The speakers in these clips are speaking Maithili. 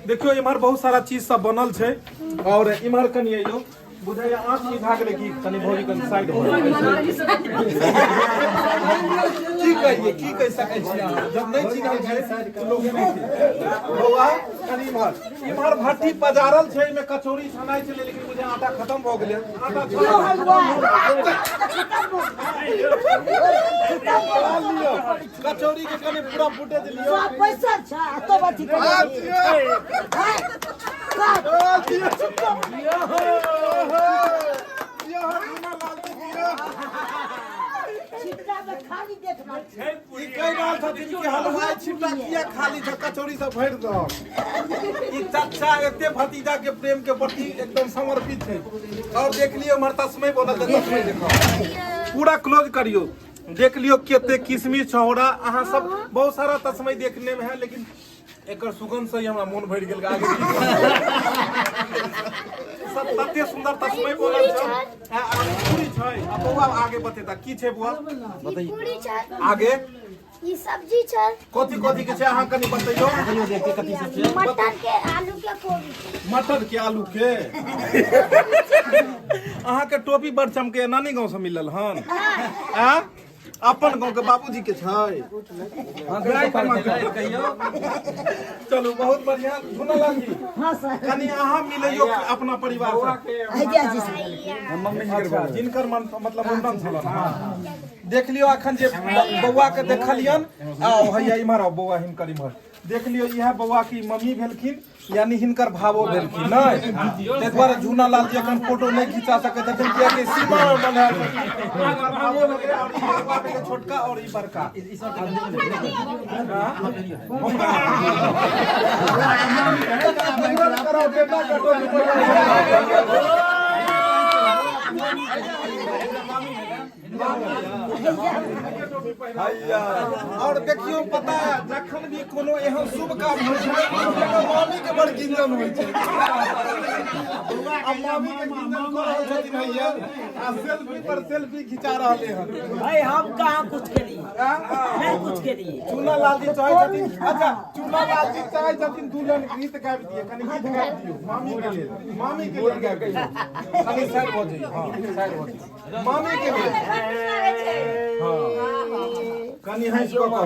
देखियौ इम्हर बहुत सारा चीज सब बनल छै और इम्हर कनि अइयौ बुझाइए आँख मिझा गेलै कि कनि भौजी कनि साइड हो की कहिए की कहि सकै छी अहाँ जब नहि चिन्हल छै तऽ लोक नहि बौआ कनि इम्हर इम्हर भट्टी पजारल छै एहिमे कचौड़ी छनाइ छलै लेकिन बुझाइ आटा खतम भऽ गेलै आटा लियौ कचौड़ी के कनि पूरा फुटेज लियौ पैसा छै तो अथी ई कहि रहल छथिन कि हलवाइ छिट्टा किया खाली छ कचौड़ी सब भरि दहक ई चच्चा एते भतीजा के प्रेम के प्रति एकदम समर्पित छै और देख लियौ हमर तस्मै बनल छै तस्मै देखो पूरा क्लोज करियौ देख लियौ कते किशमिश छहोरा अहाँ सब बहुत सारा तस्मै देखने में है लेकिन एकर सुगंध से ही हमरा मोन भरि गेल आगे की सब तते सुंदर तस्मै बोलल छै आ, आ, पूरी छै आ बौआ आगे बतेता की छै बौआ ई पूरी छै। आगे ई सब्जी छै। कथी कथी के छै अहाँ कनि बतैयौ। मटर के, आलू के, कोबी के। मटर के, आलू के। अहाँ के टोपी बड़ चमके, नानी गांव से मिलल हन? आ अपन गांव के बाबूजी के छै। चलू बहुत बढ़िया। झुनालाल जी। हाँ सर। कनि अहाँ मिलैयो अपना परिवार से। जी सर। अच्छा, जिनकर मन मतलब मुंडन छलन। हाँ, देख लियो अखन जे बौआ के देखलियन। आओ हैया इम्हर आओ बौआ, हिनकर इम्हर देख लियो। इएह बौआ की मम्मी भेलखिन, यानी हिनकर भावो भेलखिन नहि, ताहि दुआरे झूना लाल जी एखन फोटो नहि खिंचा सकैत छथिन कियाकि सीमा मे बन्हायल छथिन। हिनकर भावो भेलै और ई बड़का भेलै छोटका और ई बड़का। मुड़न कराओ, टेटा काटो। और देखियो, पता है, जखन भी कोनो एहन शुभ काम होइ छै तऽ मामी के बड़ गिंजन होइ छै आ मामी के गिंजन कऽ रहल छथिन हैया आ सेल्फी पर सेल्फी खिंचा रहले हन। भाई, हम कहाँ कुछ के लिए नहीं कुछ के लिए। चूना लाल जी चाहै छथिन, अच्छा, चूना लाल जी चाहै छथिन दू लाइन गीत गाबि दिअ। कनि गीत गाबि दियौ मामी के लेल, मामी के लेल गाबि दियौ। कनि साइड भऽ जइयौ, हँ, साइड भऽ जइयौ मामी के लेल। हाँ, कनि हँसि कऽ कहू।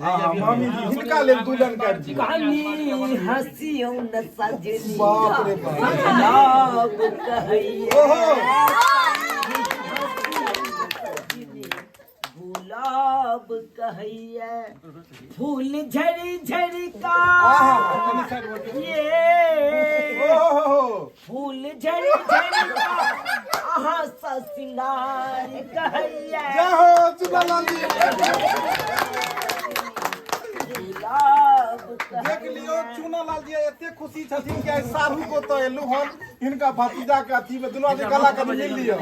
हाँ, मामी जी, हिनका लेल दू लाइन गाबि दियौ। कनी हंसियौ न सजनी। बाप रे बाप। गुलाब कहैया। ओहो। गुलाब कहैया फूल झड़ी झड़ी का। आहा, कनि साइड भऽ जइयौ। ये ओहो। फूल झड़ी झड़ी का अहाँ सा सिंगार कहैया। जय हो चूना लाल जी। गुलाब देख लियो, चूना लाल जी एते खुशी छथिन कि आइ साढ़ू को तो एलू हन हिनका भतीजा के अथी में। दुनू आदमी गला कनि मिल लियो।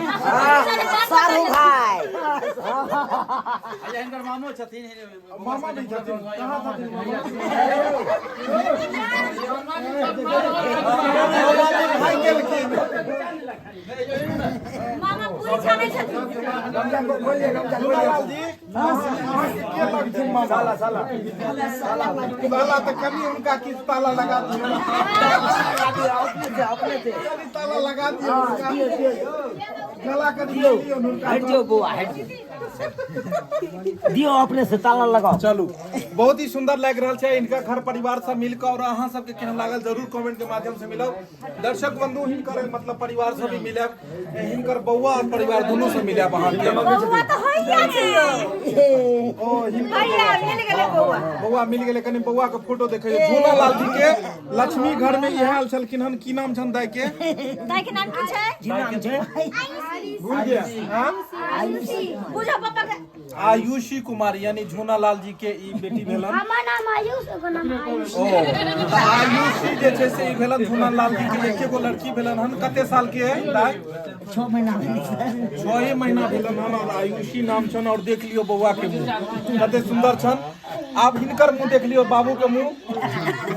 सारू भाई। अच्छा, हिनकर मामो छथिन। मामा भी छथिन? कहाँ छथिन मामा? मामा जी भागि गेलखिन। मामा पूरी छानै छथिन। चूना लाल जी, अहाँके के लगथिन मामा? साला, साला, साला। तऽ कनि हुनका किछु ताला लगा दियौ। अपने से, अपने से। कनि ताला लगा दियौ हुनका। गला कनि मिल लियौ हुनका। हट जाओ बउआ, हट जाओ। दियो, अपने से ताला लगाओ। चलू, बहुत ही सुंदर लागि रहल छै हिनका घर परिवार सब मिल कऽ और अहाँ सबके केहन लागल, जरूर कमेंट के माध्यम से मिलब। दर्शक बंधु, हिनकर मतलब परिवार से भी मिलब, हिनकर बौआ और परिवार दुनू से मिलब अहाँके। बौआ तऽ होइया छै यौ। ओ हिनकर हैया मिल गेलै बौआ। बौआ मिल गेलै। कनि बौआ के फोटो देखियौ। झूना लाल जी के लक्ष्मी घर में इएह आयल छलखिन हन। की नाम छन दाई के? दाई के नाम की छै? की नाम छै? भूल गया? हाँ? बुझो पापा के। आयुषी कुमारी, यानी झूना लाल जी के ई बेटी भेलन। हमर नाम आयुष, ओकर नाम आयुष। ओ तऽ आयुषी जे छै से ई भेलन झूना लाल जी के एके गो लड़की भेलन हन। कते साल के है दाई? 6 महीना भेलै सर। 6 महीना भेलन हन और आयुषी नाम छन। और देख लियौ बौआ के मुंह कते सुंदर छन। आब हिनकर मुंह देख लियौ, बाबू के मुंह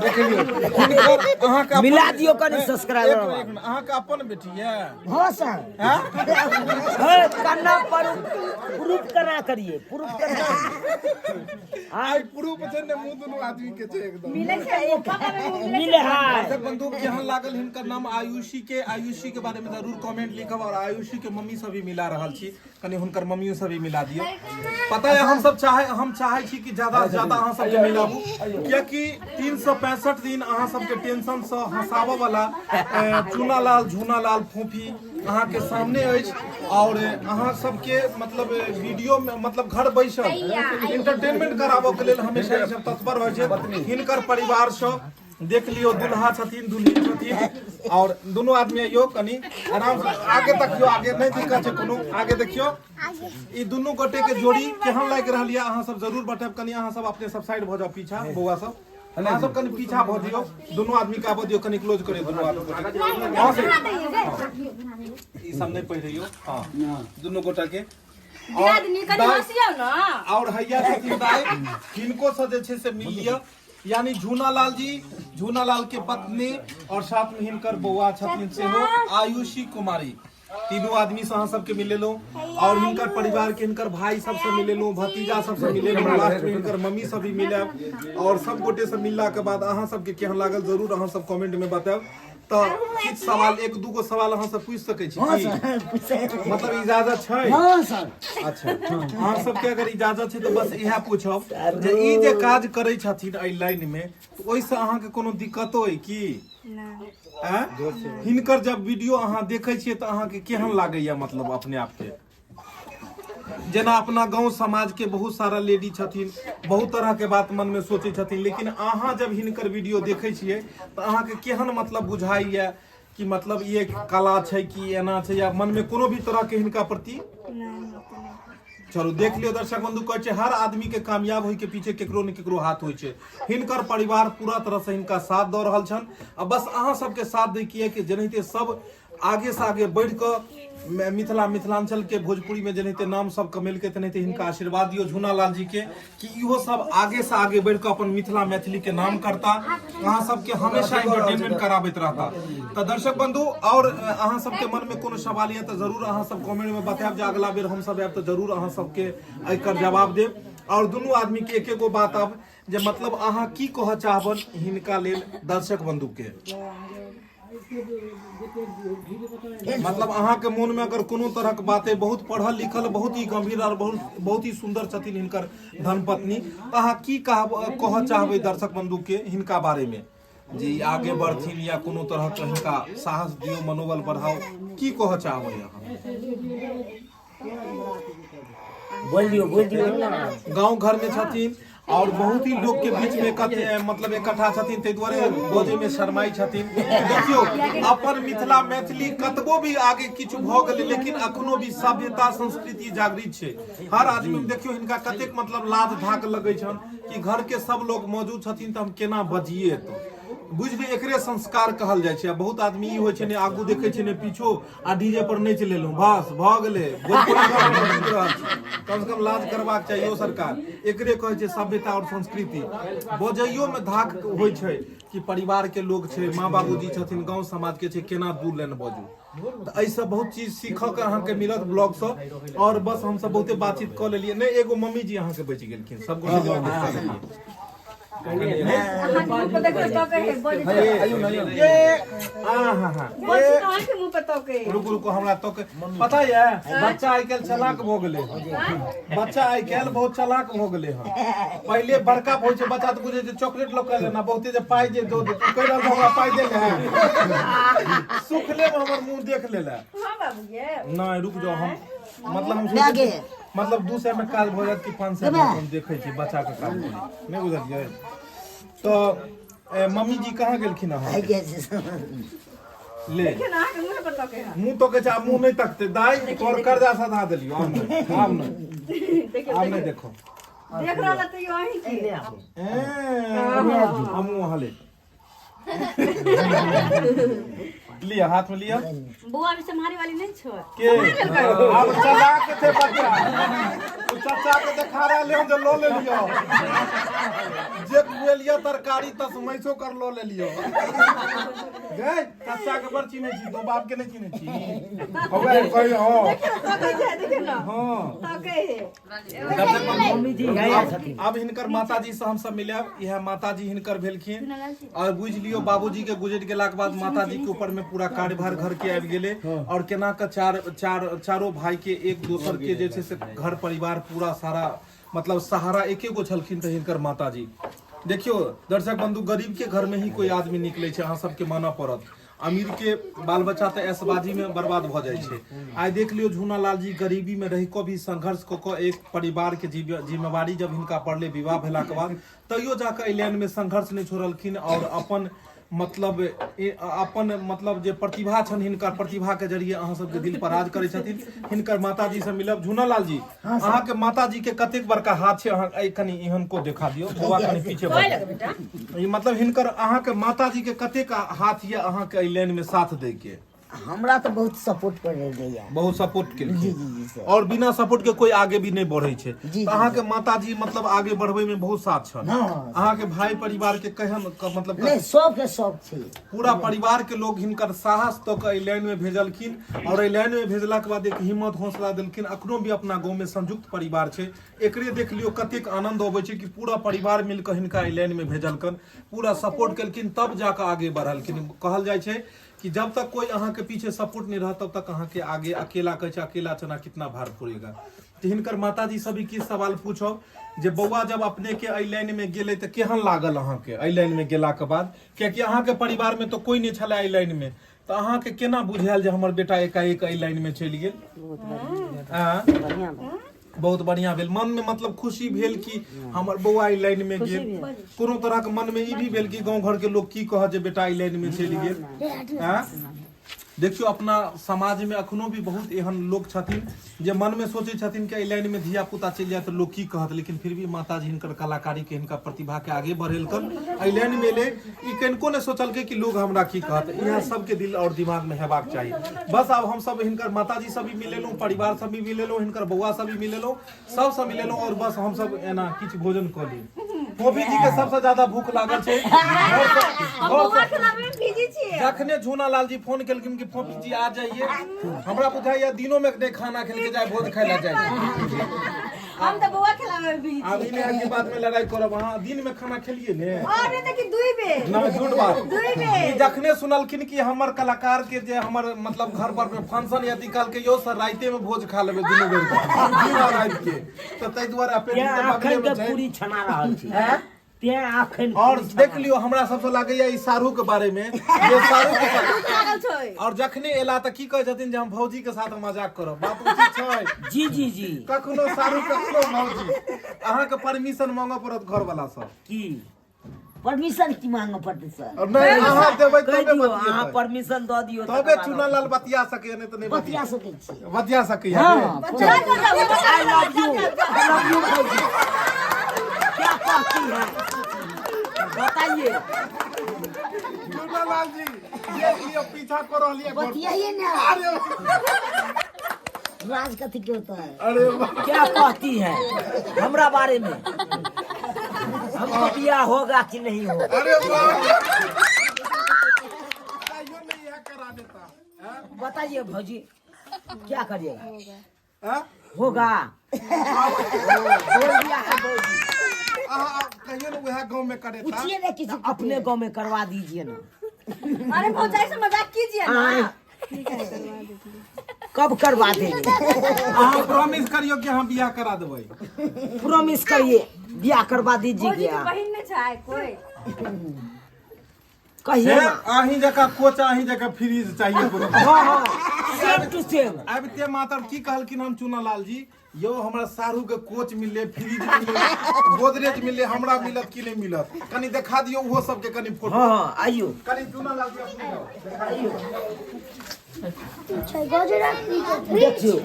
देख लियौ। हिनकर अहाँके अपन- मिला दियौ कनि सब्सक्राइबर। एक मिनट, एक मिनट, अहाँके अपन बेटी है? हाँ सर। हैं? है, कन्ना पर प्रूफ करा करिए, प्रूफ करा। आइ प्रूफ छै ने, मुंह दुनू आदमी के छै एकदम। मिलै छै पापा के मुँह मिलै। मिले है। दर्शक बंधु केहन लागल हिनकर नाम आयुषी के? आयुषी के बारे में जरूर कमेंट लिखब और आयुषी के मम्मी से भी मिला रहल छी, कनि हुनकर मम्मियो से भी मिला दियौ। पता है हम सब चाहे, हम चाहे छी कि ज्यादा से ज्यादा अहाँ सबके मिलाबू, कियाकि 365 दिन अहाँ सबके टेंशन से हंसाबऽ वाला चूनालाल झूनालाल फोफी अहाँ के सामने अछि और अहाँ सबके मतलब वीडियो में मतलब घर बैसल इंटरटेनमेंट कराबऽ के लेल हमेशा ई सब तत्पर रहै छै। हिनकर परिवार सब देख लियौ, दुल्हा छथिन, दुल्हिन छथिन और दुनू आदमी अइयौ कनि आराम से आगे तकियौ, आगे नहि दिक्कत छै कोनो, आगे देखियौ। ई दुनू गोटे के जोड़ी केहन लागि रहल यऽ अहाँ सब जरूर बतायब। कनि अहाँ सब अपने सब साइड भऽ जाउ, पीछा बौआ सब, अहाँ सब कनि पीछा भऽ दियौ, दुनू आदमी के आबऽ दियौ, कनि क्लोज करियौ दुनू आदमी गोटे। अहाँ सब ई सब नहि पहिरैयौ। हँ, दुनू गोटा के और दियादनी कनि हँसियौ ने। और हैया छथिन दाइ, हिनको से जे छै से मिल लिअ, यानी झूनालाल जी, झूनालाल के पत्नी और साथ में हिनकर बौआ छथिन सेहो आयुषी कुमारी। तीनों आदमी से अहाँ सबके मिलेलहुँ और हिनकर परिवार के, हिनकर भाई सबसे मिलेलहुँ, भतीजा सबसे मिलेलहुँ, लास्ट में हिनकर मम्मी सब भी मिलब और सब गोटे से मिलला के बाद अहाँ सबके केहन लागल जरूर अहाँ सब कमेंट में बतायब। तऽ किछु सवाल, एक दूगो सवाल अहाँ सब पूछि सकै छी की? मतलब इजाजत छै? हँ सर। अच्छा, अहाँ सबके अगर इजाजत छै तऽ बस इएह पूछब जे ई जे काज करै छथिन एहि लाइन में, तऽ ओहिसँ अहाँके कोनो दिक्कतो अइ की? आँय? हिनकर जब वीडियो अहाँ देखै छियै तऽ अहाँके केहन लागैया? मतलब अपने आपके जेना अपना गांव समाज के बहुत सारा लेडी छथिन, बहुत तरह के बात मन में सोचे छथिन, लेकिन अहाँ जब हिनकर वीडियो देखै छियै तऽ अहाँके केहन मतलब बुझाइया कि मतलब ई एक कला छै कि एना छै, या मन में कोनो भी तरह के हिनका प्रति? चलू देख लियौ दर्शक बंधु, कहै छै हर आदमी के कामयाब होय के पीछे केकरो ने केकरो हाथ होइ छै। हिनकर परिवार पूरा तरह से हिनका साथ दऽ रहल छनि आ बस अहाँ सबके साथ दै के कि जेनाहिते सब आगे से आगे बढ़ि कऽ मिथिला मिथिलांचल के भोजपुरी में जेनाहिते नाम सब कमेलकै, तेनाहिते हिनका आशीर्वाद दियौ झूनालाल जी के कि इहो सब आगे से आगे बढ़ि कऽ अपन मिथिला मैथिली के नाम करता, अहाँ सबके हमेशा एंटरटेनमेंट कराबैत रहता। तऽ दर्शक बंधु, और अहाँ सबके मन में कोनो सवाल यऽ तऽ जरूर अहाँ सब कमेंट में बतायब जे अगला बेर हम सब आयब तऽ जरूर अहाँ सबके एकर जवाब देब। और दुनू आदमी के एक एगो बात आब जे मतलब अहाँ की कहऽ चाहबन हिनका लेल दर्शक बंधु के, मतलब अहाँके मोन में अगर कोनो तरहक बात है, बहुत पढ़ल लिखल, बहुत ही गंभीर और बहुत बहुत ही सुंदर छथिन हिनकर धर्मपत्नी, तऽ अहाँ की कहब कहऽ चाहबै दर्शक बंधु के हिनका बारे में जे ई आगे बढ़थिन या कोनो तरहक हिनका साहस दियौ, मनोबल बढ़ाओ, की कहऽ चाहबै अहाँ? बोल दियौ, बोल दियौ ना। गांव घर में छथिन और बहुत ही लोग के बीच में मतलब इकट्ठा छथिन, ताहि दुआरे बजै में शरमाई छथिन। देखियौ, अपन मिथिला मैथिली कतबो भी आगे किछु भऽ गेलै, लेकिन अखनो भी सभ्यता संस्कृति जागृत छै हर आदमी में। देखियौ हिनका कतेक मतलब लाज धाक लगै छनि कि घर के सब लोग मौजूद छथिन तऽ हम केना बजिए। तऽ बुझलियै, एकरे संस्कार कहल जाइ छै। आ बहुत आदमी ई होइ छै ने आगू देखै छै ने पीछो आ डीजे पर नाचि लेलहुँ, बस भऽ गेलै, भोजपुरी गाना पर नाचि रहल छी। कम से कम लाज करबाक चाही यौ सरकार। एकरे कहै छै सभ्यता और संस्कृति। बजैयो मे धाक होइ छै कि परिवार के लोग छै, माँ बाबूजी छथिन, गाँव समाज के छै, केना दू लाइन बजू। तऽ एहिसँ बहुत चीज सीखऽ के अहाँके मिलत ब्लॉगसँ। और बस हमसब बहुते बातचीत कऽ लेलियै। नहि, एगो मम्मी जी अहाँके बचि गेलखिन, सब गोटे के बातचीत कऽ लेलियै। अहाँके मुँह पर देखियौ तकै है, बजै छै। ये आ हा हा बजै छै तऽ अहाँके मुँह पर तकै है। रुकू रुकू, हमरा तो पता ये बच्चा आइ काल्हि चालाक भऽ गेलै हन। बच्चा आइ काल्हि बहुत चालाक भऽ गेलै हन। पहिले बड़का होइ छै बच्चा तऽ बुझै छै चॉकलेट लऽ कऽ लेना, बहुते जे पाइ जे दऽ देतै, कहि रहल हमरा पाइ दे ले, सुख लेब, हमर मुँह देख लेला। हाँ बाबू ये। नहि, रुक जाओ, हम मतलब हम सोचै छी, मतलब 200 में काज भऽ जायत कि 500 में, हम देखै छी बच्चा के काज करी नहि, बुझलियै? तऽ मम्मी जी कहाँ गेलखिन अहाँ ले? देखियौ ने, अहाँके मुँह पर तकै है। मुँह तकै छै, आब मुँह नहि तकतै। दाइ, तोहर कर्जा सधा देलियौ, आब नहि, आब नहि। देखियौ। आब नहि देखो। देख रहल है तैयो अहीं के। हमहूँ अहाँ ले। लिअ, हाथ में लिअ। बौआ भी सम्हारे वाली नहीं छो। के आब चला के थे बच्चा, ओ चचा के देखा रहले हम जे लो ले लियो, जे खुएलियो तरकारी तस मैसो कर लो ले लियो। गए चचा के बड़ चिन्है छी, तो बाप के नहीं चिन्है छी। हौवे कहि हो। तकै छै, देखियौ ने। हां, तकै है। मम्मी जी है छथिन। अब हिनकर माताजी से हम सब मिलब। इएह माताजी हिनकर भेलखिन। और बुझि लियो बाबूजी के गुजरि गेलाके बाद माताजी के ऊपर में पूरा कार्यभार घर के आबि गेलै, और केना के चार चार चारो भाई के एक दोसर के जे छै से घर परिवार पूरा सारा मतलब सहारा एके गो छलखिन तऽ हिनकर माताजी। देखियो दर्शक बंधु, गरीब के घर में ही कोई आदमी निकले छै, अहाँ सबके मानऽ पड़त। अमीर के बाल बच्चा तऽ ऐशबाजी में बर्बाद भऽ जाइ छै। आइ देख लियौ झूना लाल जी गरीबी में रहि कऽ भी संघर्ष कऽ कऽ एक परिवार के जिम्मेवारी जब हिनका पड़लै विवाह भेलाके बाद, तैयो जाकऽ एहि लाइन में संघर्ष नहि छोड़लखिन, और अपन मतलब अपन मतलब जे प्रतिभा छनि हिनकर प्रतिभा के जरिए अहाँ सबके दिल पर राज करै छथिन। हिनकर माताजी से मिलब। झूना लाल जी, अहाँ के माताजी के कतेक बड़का हाथ छै? अहाँ एहि कनि इहनको देखा दियौ, बौआ कनि पीछे भऽ जाउ। ई मतलब हिनकर अहाँ के माताजी के कतेक हाथ ये अहाँ के एहि लाइन में साथ दै के? हमरा तऽ बहुत सपोर्ट कर दैया। बहुत सपोर्ट केलखिन। जी जी जी सर। और बिना सपोर्ट के कोई आगे भी नहीं बढ़े छै। जी, जी, तऽ अहाँ के माताजी मतलब आगे बढ़बै में बहुत साथ छल। हाँ। अहाँ के भाई परिवार के केहन मतलब नहीं, सबके सब छै। पूरा परिवार के लोग हिनकर साहस दऽ कऽ एहि लाइन में भेजलखिन, और एहि लाइन में भेजला के बाद एक हिम्मत हौसला देलखिन। अखनो भी अपना गाँव में संयुक्त परिवार छै, एकरे देख लियौ कतेक आनंद अबै छै कि पूरा परिवार मिलकऽ हिनका एहि लाइन में भेजलकन, पूरा सपोर्ट केलखिन, तब जाकऽ आगे बढ़लखिन। कहल जाइ छै कि जब तक कोई अहाँ के पीछे सपोर्ट नहीं रहा तब तक अहाँ के आगे अकेला कहै छै अकेला चना कितना भार फोड़ेगा। तऽ हिनकर माताजी से भी किछु सवाल पूछब जे बौआ जब अपने के एहि लाइन में गेलै तऽ केहन लागल अहाँ के एहि लाइन में गेला के बाद? कियाकि अहाँ के परिवार में तऽ कोई नहीं छलै एहि लाइन में, तऽ अहाँ के केना बुझायल जे हमर बेटा एकाएक एहि लाइन में चलि गेल? आँ? बहुत बढ़िया भेल। मन में मतलब खुशी भेल कि हमर बौआ ई लाइन में गेल? कोनो तरह के मन में ई भी भेल कि गांव घर के लोग की कहत जे बेटा ई लाइन में चलि गेल? आँ? देखियौ अपना समाज में अखनो भी बहुत एहन लोग छथिन जे मन में सोचै छथिन कि एहि लाइन में धिया पुता चलि जाए तऽ लोग की कहत, लेकिन फिर भी माताजी हिनकर कलाकारी के हिनका प्रतिभा के आगे बढ़ेलकन, एहि लाइन में एलै। ई कनिको नहि सोचलकै कि लोग हमरा की कहत। इएह सबके दिल और दिमाग में हेबाक चाही। बस आब हम सब हिनकर माताजी सब भी मिलेलहुँ, परिवार सब भी मिलेलहुँ, हिनकर बौआ सब भी मिलेलहुँ, सबसँ मिलेलहुँ, और बस हम सब एना किछु भोजन कऽ ली। फोफी जी के सबसँ ज्यादा भूख लागल छै। हम बौआ खिलाबै में बिजी छियै। जखने झूना लाल जी फोन केलखिन कि फोफी जी आ जाइए, हमरा बुझाइया दिनों में नहि खाना खेलके जाय, भोज खाय ला जाय। हम तऽ बौआ खिलाबै में बिजी। आब ई नहि के बाद में लड़ाई करब। अहाँ दिन में खाना खेलिए ने? और नहीं तऽ कि दुई बेर। ना, झूठ बात। दुई बेर। ई जखने सुनलखिन कि हमर कलाकार के जे हमर मतलब घर पर में फंक्शन यदि कहलकै यो सर राइते में भोज खा लेबै दुनू बेर के, दिन आ राति के, तऽ ताहि दुआरे तें पेट के अखन बगले के में छै। पूरी छना रहल छी, तें अखन और पूरी छना। देख लियो हमरा सबसे लागैया ई सारू के बारे में जे सारू के साथ भूख लागल छै। और जखने एला तऽ की कहै छथिन जे हम भौजी के साथ मजाक करब। बात उचित छै? जी जी जी। कखनो सारू कखनो भौजी। अहाँके परमिशन मांगऽ पड़त घर वाला सब। की परमिशन की मांगऽ पड़तै सर? और नहि, अहाँ देबै कहि तबे दियौ अहाँ बतियेतै। परमिशन दऽ दियौ तबे तकर बाद। चुना लाल बतिया सकैया, नहि तऽ नहि बतिया सकै छी। बतिया सकैया। हाँ, ने? चल चल चल। I love you, I love you भौजी। क्या कहती है बताइए। चुना लाल जी देख लियौ पीछा कऽ रहलियै घर पर। बतियाइए ना। अरे राज कथी के होता है? अरे वाह। क्या कहती है हमरा बारे में? हमको बियाह होगा कि नहीं होगा? अरे वाह, कहियो नहीं यह करा देता। बताइए भौजी, क्या करिएगा? हाँ? होगा, बोल दिया है भौजी। अहाँ कहियो ने वएह गाँव में करेता। पूछिए ना किसी। अपने गांव में करवा दीजिए ना। अरे भौजाई से मजाक कीजिए ना। आए। कब करवा देंगे? अहाँ प्रॉमिस करियो कि हम बियाह करा देबै। प्रॉमिस करिए, बियाह करवा दीजिए। भौजी के क्या बहिन नहीं छै कोई? कहिए हे ना। अहीं जकाँ कोच, अहीं जकाँ फ्रिज चाहिए कोनो। हाँ हाँ, सेम टू सेम। आबिते मातर की कहलखिन हम चुना लाल जी यौ हमरा सारू के कोच मिलले, फ्रिज मिलले, गोदरेज मिलले, हमरा मिलत कि नहीं मिलत? कनी देखा दियौ ओहो सबके कनी फोटो। हाँ हाँ, आइयो। कनी चुना लाल जी अपने जाओ, देखा दियौ। देखियो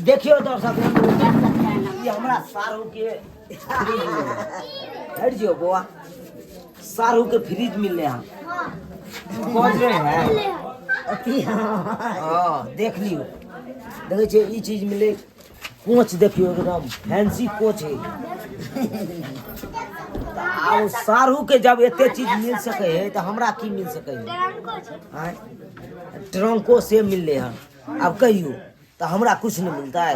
देखियो दर्शक बंधु, ये हमरा सारू के फ्रिज मिलले। हट जियो बौआ, सारू के फ्रिज मिलले। हाँ, बजै है ले अथी हँ देख लियौ देखै छियै ई चीज मिलै कोच देखियौ एकदम फैंसी कोच है। आब सारू के जब एते चीज मिल सकै है तऽ हमरा की मिल सकै है? ट्रंको छै। आँय, ट्रंको से मिललै हन। आब कहियौ तऽ हमरा कुछ नहि मिलतै?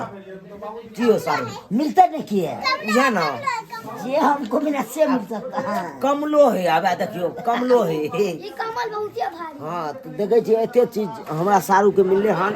की हो सारू? मिलता नहीं की है। बुझा ना। जे हमको मिला से मिल सकता है। कमलो है, आब देखियौ कमलो है। ई कमल बहुत ही भारी। हँ, तऽ देखै छियै एते चीज हमरा सारूके मिललै हन।